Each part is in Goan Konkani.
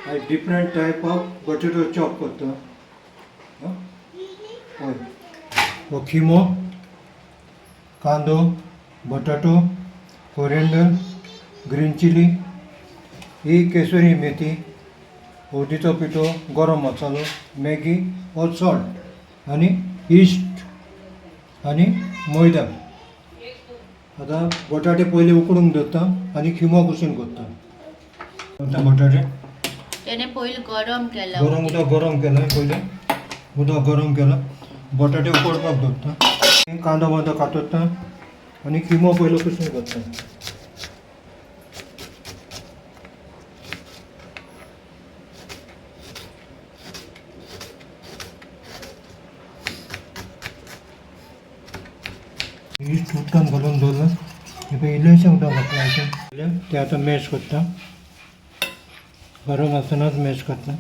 आयज डिफरंट टायप ऑफ बटेटो chop करता. हय, हो खिमो, कांदो, बटाटो, कोरिएंडर, ग्रीन चिली, ही केसरी मेथी, हळदीचो पिठो, गरम मसालो, मॅगी हो सॉल्ट आनी इस्ट आनी मैदा. आतां बटाटे पयलीं उकडूंक दवरता आनी खिमो कुशीन करता. आतां बटाटे त्याने पयलीं गरम केला. गरम उदक गरम केलें, पयलीं उदक गरम केलां, बटाटे उकडपाक दवरता, कांदो बांदो कातरता आनी खिमो पयलो कुशीन करता. इश्ट उदकान घालून दवरलां, हें इल्लेंशें उदक घातलां, तें आतां मॅश करता. गरम आसतनाच मॅश करता.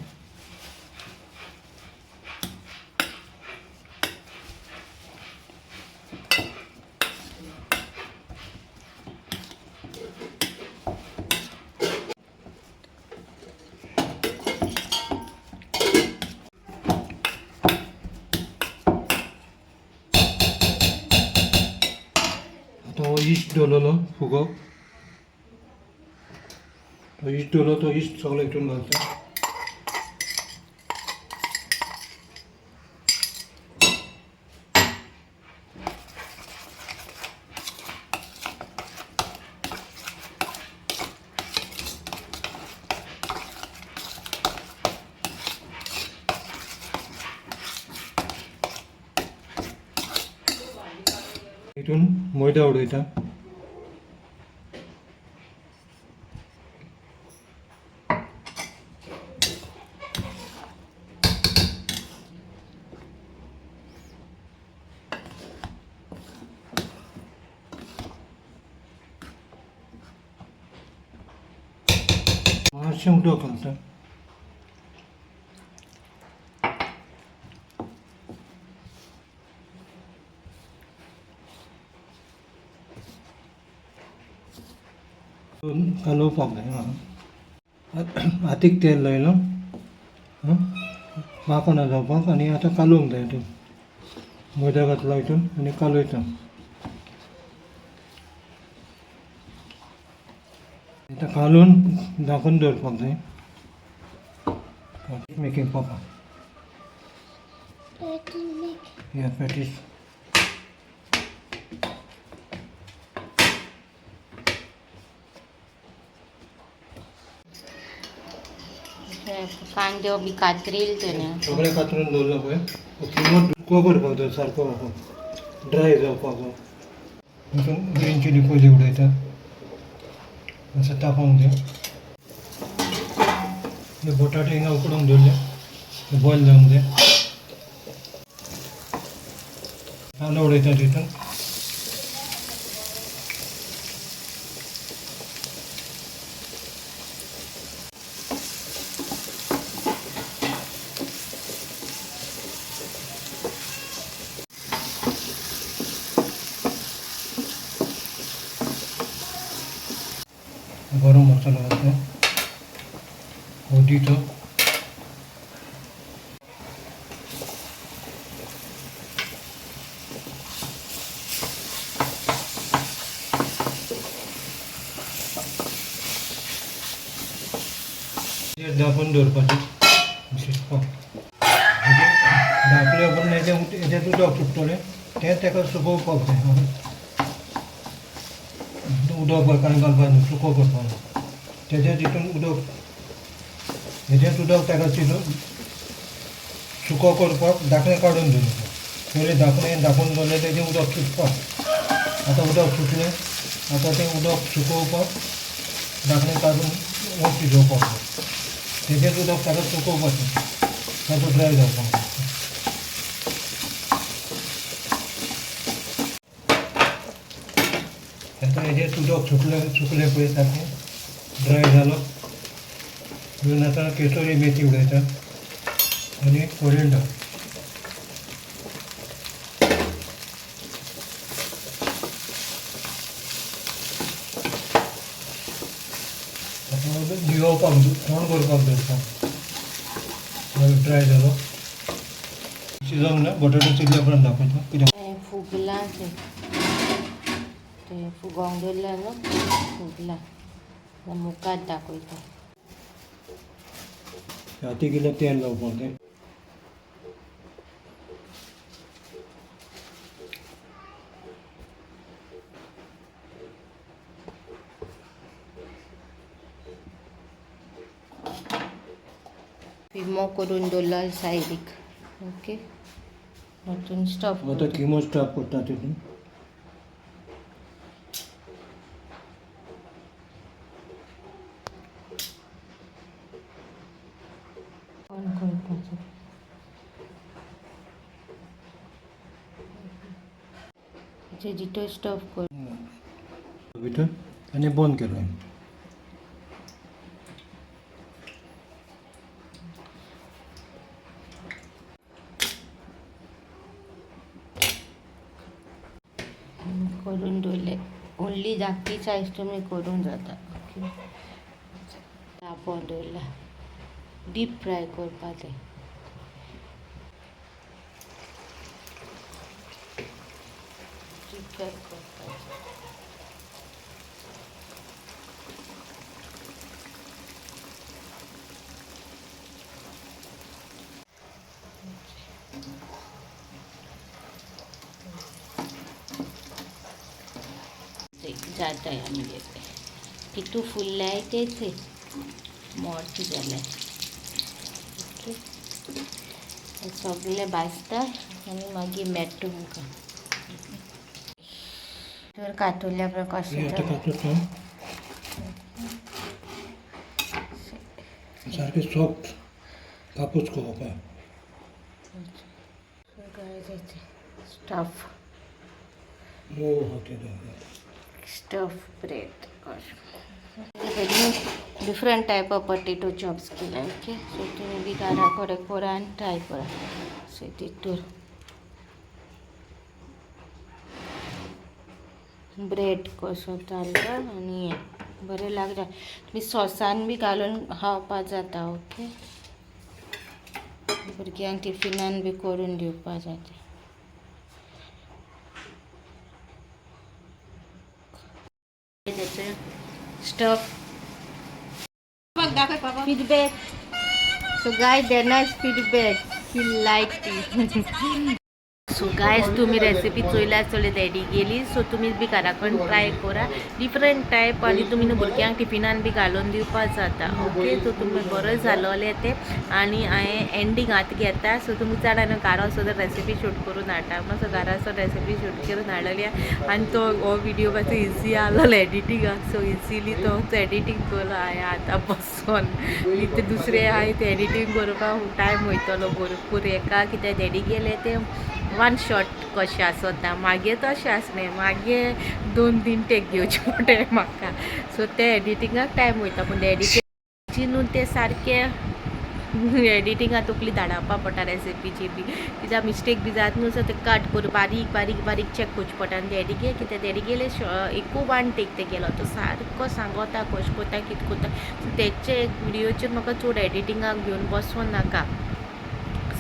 आतां हो इश्ट दवरलेलो फुगोवप, तो इश्ट दवरलो, तो इश्ट सगळो हितून घालता. हितून मैदा उडयता. मातशें उदक घालता. कालोवपाक जाय. हातीक तेल लायलो माखो ना जावपाक आनी आतां कालोवंक जाय. हितून मैदा घातला हितून आनी कालयता. आतां कालोवन धांकून दवरपाक जाय. मेकिंग पापा या पॅटीस. कांदो बी कातरील त्याने. सगळें कातरून दवरलां पळय. खिमो सुको करपाक जाय, सारको ड्राय जावपाक जाय. हितून ग्रीन चिली पयलीं उडयता. मातशें तापोवंक जाय. हे बटाटे हिंगा उकडूंक दवरले, ते बॉयल जावंक जाय. कांदो उडयता तितून. गरम मसालो घालता, हळदीचो, धांपून दवरपाचें शिजपाक. धांपले उपरांत हेजें उदक सुट्टलें, तें ताका सुकोवपाक जाय. उदक कांय घालपाक न्हू, सुको करपाक जाय. तेजें तितून उदक, हेजेंच उदक ताका शिजोवन सुको करपाक धांकणें काडून दवरपाक. पयलीं धांकणें धांपून दवरलें, तेजें उदक सुटपाक. आतां उदक सुटलें, आतां तें उदक सुकोवपाक धांकणें काडून वत शिजोवपाक जाय. तेजेंच उदक ताका सुकोवपाचें, सारको ड्राय जावपाक. आतां हेजेंच उदक सुकलें, सुकलें पळय, सारकें ड्राय जालो. म्हणून आतां केसरी मेथी उडयता आनी कोरिएंडर. आतां जियोवपाक थंड करपाक दवरता. मागीर ड्राय जालो शिजोवंक ना. बटाटो शिजल्या उपरांत दाखयता कित्याक. हें फुगलां तें, तें फुगोवंक दवरलें न्हू, फुगलां. मुखार दाखयता. हातीक इल्लें तेल लावपाक जाय. किमो करून दवरलो सायडीक. ओके, वचून स्टफ. आतां किमो स्टफ करता तितून. ऑन करपाचो. जितो स्टफ कर. भितर आनी बंद केलो. करून दवरले. ओन्ली धाकटी सायज तुमी करूंक जाता. ओके, तापोवन दवरला डीप फ्राय करपा जाय. डीप फ्राय करपाचें. जाता आमगे कितू फुललाय तेच मोटे जाले. ओके, सगळे भाजता आनी मागीर मेळटा तुमकां. तर कातुरल्या कशें. आतां कातून सारकें सॉफ्ट कापूस करपा. स्टफ. मोव आहा तें. Stuff bread. Different type of potato chops केला. ओके, सो तुमी बी घरा कडेन करा आनी ट्राय करा. सो तितूर ब्रेड कसो जालो आनी हें बरें लागता. तुमी सॉसान बी घालून खावपा जाता. ओके, भुरग्यांक टिफिनान बी करून दिवपा जाता. Stuff feedback. So guys, Dana's feedback, he liked it. So guys, तुम्ही रेसिपी चोयला चोयले डॅडी गेली. सो तुमी बी घरा कडेन ट्राय करा डिफरंट टायप आनी तुमी न्हू भुरग्यांक टिफिनान बी घालून दिवपाक जाता. ओके, सो तुमी बरो जालोलें तें आनी हांवें एंडींग आतां घेता. सो तुमी चड हांवें घरा वचून रेसिपी शूट करून हाडटा. सो घरा वचून रेसिपी शूट करून हाडलेली आनी तो हो विडियो मातसो इजी आहलोलो एडिटिंगाक. सो इजिली तो एडिटींग केलो हांवें आतां बसोन. ते दुसरे आहाय ते एडिटींग करपाक टायम वयतलो भरपूर एका कित्याक डॅडी गेले ते वन शॉट कशें आसता. मागीर तशें आसलें, मागीर 2-3 टेक घेवचे पडटा म्हाका. सो ते एडिटिंगाक टायम वयता पूण डॅडीची न्हू ते सारकें एडिटिंगाक तकली धाडावपा पडटा रेसिपीची बी कित्याक मिस्टेक बी जात न्हू. सो ते कट करून बारीक बारीक बारीक चॅक करचें पडटा. आनी डॅडी गे कित्याक डॅडी गेले एकू वन टेक ते गेलो तो सारको सांगता कशें करता कितें करता. सो तेचे विडियोचेर म्हाका चड एडिटिंगाक घेवन बसोन नाका.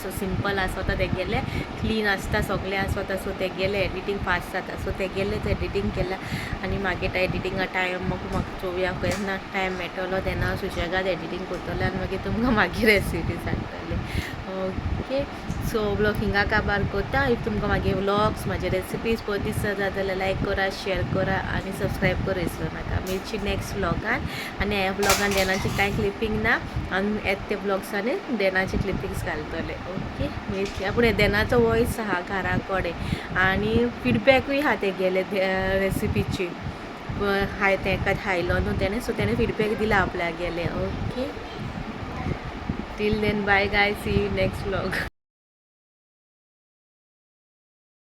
सो सिंपल आसता तेगेलें, क्लीन आसता सगळें आसता. सो तेगेलें एडिटींग फास्ट जाता. सो तेगेलेंच एडिटींग केलां आनी मागीर एडिटिंगा टायम म्हाका चोवया केन्ना टायम मेळटलो तेन्ना हांव सुशेगाद एडिटींग करतलें आनी मागीर तुमकां मागीर रेसिपी सांगतलें. ओके, सो व्लॉग हिंगा काबार करता. If तुमकां मागीर व्लॉग्स म्हाजे रेसिपीज पळोवप दिसता जाल्यार लायक करा, शेअर करा आनी सबस्क्रायब करूं विसरूं नाका. मेळची नेक्स्ट व्लॉगान. आनी ह्या व्लॉगान डेनाची कांय क्लिपींग ना आनी येता ते व्लॉग्सांनी डेनाचे क्लिपिंग्स घालतले. ओके, मेळची. पूण डेनाचो वॉयस आहा घरा कडेन आनी फिडबॅकूय आहा तेगेले रेसिपीची. हांवें तेका खायलो न्हू तेणें, सो तेणें फिडबॅक दिला आपल्याक गेले. Okay, till then bye guys, see you next vlog.